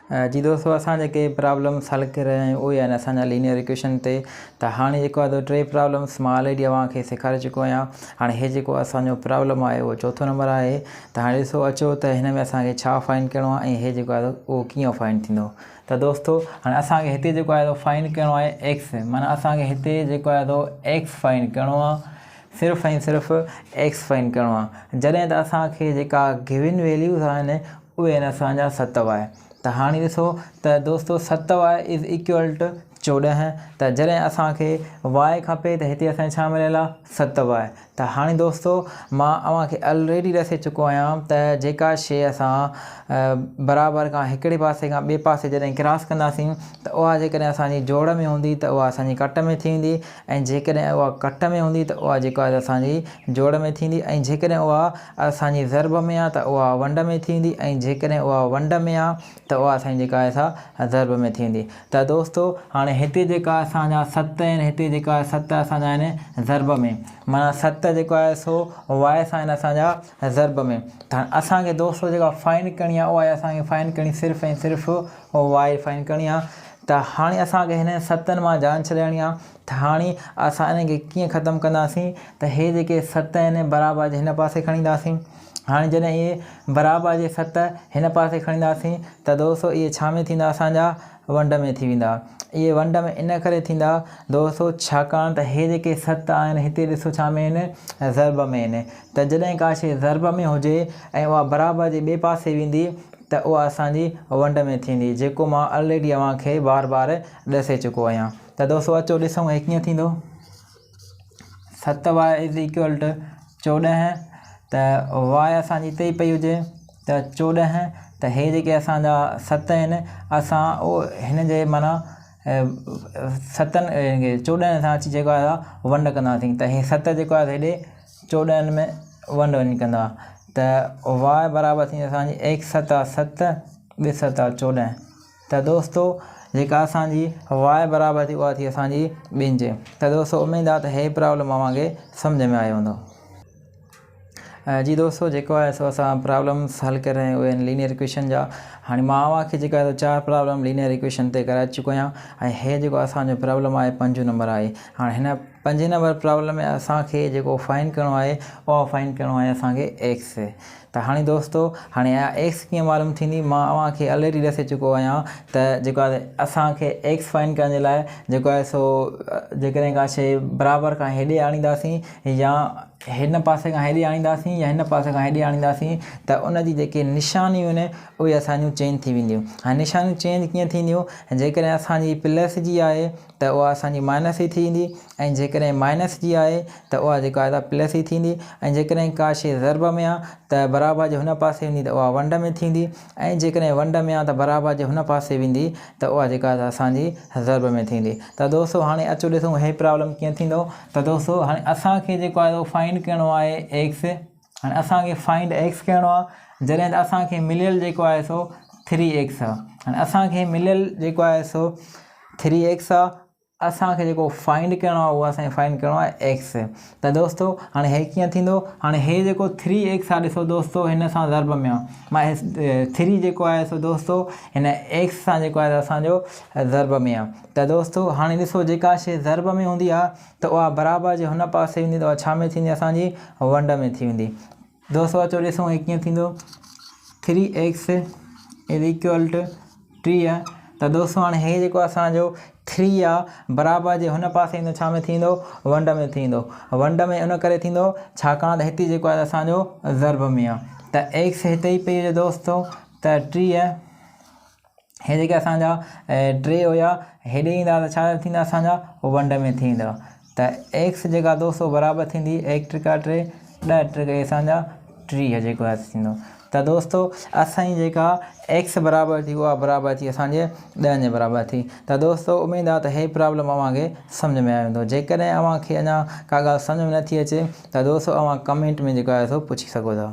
جي دوستو اسان جيڪي پرابلمس حل ڪري رهيا آهيون اهي آهن اسان جا لينيئر ايڪويشن تي. ته هاڻي جيڪو آهي ٽي پرابلمس مان آلريڊي اوهان کي سيکاري چڪو آهيان. هاڻي هي جيڪو اسان جو پرابلم آهي اهو چوٿون نمبر آهي. ته هاڻي ڏسو اچو ته هن ۾ اسان کي ڇا فائنڊ ڪرڻو آهي ۽ هي جيڪو آهي اهو ڪيئن فائنڊ ٿيندو. ته دوستو هاڻي اسان کي هتي جيڪو آهي فائنڊ ڪرڻو آهي ايڪس، معنيٰ اسان کي هتي جيڪو آهي ايڪس فائنڊ ڪرڻو آهي، صرف ۽ صرف ايڪس فائنڊ ڪرڻو آهي. جڏهن ته اسان کي جيڪا گيون ويليوز آهن اهي آهن اسان جا 7 واء. ته هاڻي ڏسو ته دوستو 7 واء از ايڪول ٽو 14. ته جڏهن اسان کي واء کپي ته هتي اسان کي ڇا مليل آهي؟ 7 واء. ته هاڻي دوستو مان اوهان کي الريڊي ڏسي چڪو آهيان ته جيڪا شيء اسان برابر کان هڪڙي پاسي کان ٻئي پاسي جڏهن ڪراس ڪنداسين ته اها جيڪڏهن اسان جي جوڙ ۾ هوندي ته اها اسان جي ڪٽ ۾ ٿي ويندي، ۽ جيڪڏهن اها ڪٽ ۾ هوندي ته اها جيڪا آهي اسان جي جوڙ ۾ ٿيندي، ۽ جيڪڏهن اها اسان جي ضرب ۾ آهي ته اها ونڊ ۾ ٿيندي، ۽ جيڪڏهن اها ونڊ ۾ آهي ته اها اسان جي جيڪا آهي سا ضرب ۾ ٿيندي. ته دوستو هاڻي هتي جيڪا اسان جا 7 آهن، هتي جيڪا 7 اسان جا آهن ضرب ۾، معنيٰ 7 جيڪو آهي سو واء سان آهن اسان جا ضرب ۾. ته هاڻي اسان کي دوستو جيڪا فائنڊ ڪرڻي آهي اها آهي اسان کي فائنڊ ڪرڻي صرف ۽ صرف واء فائنڊ ڪرڻي آهي. ته هاڻي اسان کي هنن ستن مان جان ڇڏائڻي آهي. ته هاڻي اسان انهن کي ڪيئن ختم ڪنداسين؟ ته هي جيڪي 7 آهن برابر جي هن پاسي کڻينداسين. هاڻي جڏهن اهي برابر جي 7 هن پاسي کڻينداسين ته دوستو اهي ڇا ۾ ٿيندا؟ اسان جا ونڊ ۾ ٿي ويندا. اهي ونڊ ۾ ان ڪري ٿيندا دوستو ڇاڪاڻ ته هي جيڪي 7 آهن هتي ڏسو ڇا ۾ آهن؟ ضرب ۾ آهن. ته جڏهن ڪا شيء ضرب ۾ هجي ۽ اها برابر جي ٻئي پاسي ويندي ته اها اسان جي ونڊ ۾ ٿيندي، جيڪو مان الريڊي اوهان کي بار بار ڏسي چڪو آهيان. ته دوستو اچو ڏسون هي ڪيئن ٿيندو. 7 واء از ايڪول ٽو 14. ته واء اسان جي هتي ئي پئي هجي ته 14. ته هي جيڪي اسان جا 7 آهن اسان اهو هن جي معنيٰ ستن 14 سان اچي جيڪو آهي ونڊ ڪنداسين. ته هي 7 جيڪو آهي هيڏي 14 ۾ ونڊ وڃي ڪندا. ته واء برابر ٿيندي اسان جي ايڪ ستا 7، ٻه ستا 14. ته دوستو جيڪا اسان جي واء برابر ٿي اها ٿي اسان جي ٻن جي. ته دوستو اميد آهي ته هي پرابلم اوهان کي سمجهه ۾ آيو هوندو. جي دوستو جيڪو آهي سو اسان پرابلمس حل ڪري رهيا آهيون اهي آهن لينيئر ايڪويشن جا. هاڻي مان اوهان کي جيڪو آهي سو 4 پرابلم لينيئر ايڪويشن تي ڪرائي چڪو آهيان ۽ هي جيڪو اسان جو پرابلم آهي پنجون نمبر آهي. هاڻي هن پنجين نمبر پرابلم ۾ اسان کي جيڪو فائنڊ ڪرڻو آهي اهو فائنڊ ڪرڻو آهي اسان کي ايڪس. ته هاڻي دوستو هاڻي اها ايڪس ڪيئن معلوم ٿيندي؟ مان اوهان کي الريڊي ڏسي چڪو آهيان ته جيڪو آهي اسان کي ايڪس فائنڊ ڪرڻ جي لاء جيڪو آهي سو جيڪڏهن ڪا شيء برابر کان هيڏي آڻينداسين يا هن پاسي کان هيڏي آڻينداسين يا هن پاسي کان هيڏي آڻينداسين ته ان جي جيڪي نشانيون آهن اهي اسان جون چينج ٿي وينديون. هاڻي نشانيون چينج ڪيئن ٿينديون؟ جيڪڏهن اسان جي پلس جي آهي ته اها اسان جي مائنس ئي ٿي ويندي ۽ جيڪڏهن مائنس جي آهي ته اها جيڪا آهي سا پلس ئي ٿيندي ۽ جيڪڏهن ڪا شيء ضرب ۾ آهي ته برابر جي هن پاسي ويندي ته اها ونڊ ۾ ٿيندي ۽ جيڪڏهن ونڊ ۾ آهي ته برابر جي هن پاسي ويندي ته اها جيڪا آهي اسان جي ضرب ۾ ٿيندي. ته دوستو هاڻي اچو ڏسون هي پرابلم ڪيئن ٿيندو. ته دوستو هاڻي اسان کي جيڪو آهي سو فائنڊ ڪرڻو آهي ايڪس. هاڻي اسان کي فائنڊ ايڪس ڪرڻو آهي جڏهن ته اسان کي مليل جيڪو آهي سو ٿري ايڪس آهي. هاڻي اسان کي مليل جيڪو آهي سو ٿري ايڪس آهي، اسان کي جيڪو فائنڊ ڪرڻو آهي اهو اسان کي فائنڊ ڪرڻو آهي ايڪس. ته دوستو هاڻي هي ڪيئن ٿيندو؟ هاڻي هي جيڪو ٿري ايڪس آهي ڏسو دوستو هن سان ضرب ۾ آهي، مان ٿري جيڪو آهي سو دوستو هن ايڪس سان جيڪو آهي اسان جو ضرب ۾ آهي. ته دوستو هاڻي ڏسو جيڪا شيء ضرب ۾ هوندي آهي ته اها برابر جي هن پاسي ويندي ته اها ڇا ۾ ٿيندي؟ اسان جي ونڊ ۾ ٿي ويندي. دوستو اچو ڏسون هي ڪيئن ٿيندو. Three x is equal two 30. ته دوستو هاڻي هي جيڪو اسان جو 3 آ برابر جي هن پاسي ايندو ڇا ۾ ٿيندو؟ ونڊ ۾ ٿيندو. ونڊ ۾ ان ڪري ٿيندو ڇاڪاڻ ته هتي جيڪو آهي اسان جو ضرب ۾ آ. ته ايڪس هتي ئي پئي هجي دوستو. ته 30 هي جيڪي اسان جا 3 هيا هيڏي ايندا ته ڇا ٿيندا اسان جا ونڊ ۾ ٿي ويندا. ته ايڪس جيڪا دوستو برابر ٿيندي ايڪ ٽڪا ٽي ڏهه ٽڪا اسان جا 30 جيڪو آهي ٿيندو. ته دوستو اسان جي جيڪا ايڪس برابر ٿي اها برابر ٿي اسان جي 10 جي برابر ٿي. ته دوستو اميد آهي ته هي پرابلم اوهان کي سمجهه ۾ آيو هوندو. جيڪڏهن اوهان کي اڃا ڪا ڳالهه سمجهه ۾ نٿي اچي ته دوستو اوهان ڪمينٽ ۾ جيڪو آهي سو پڇي سگهو ٿا.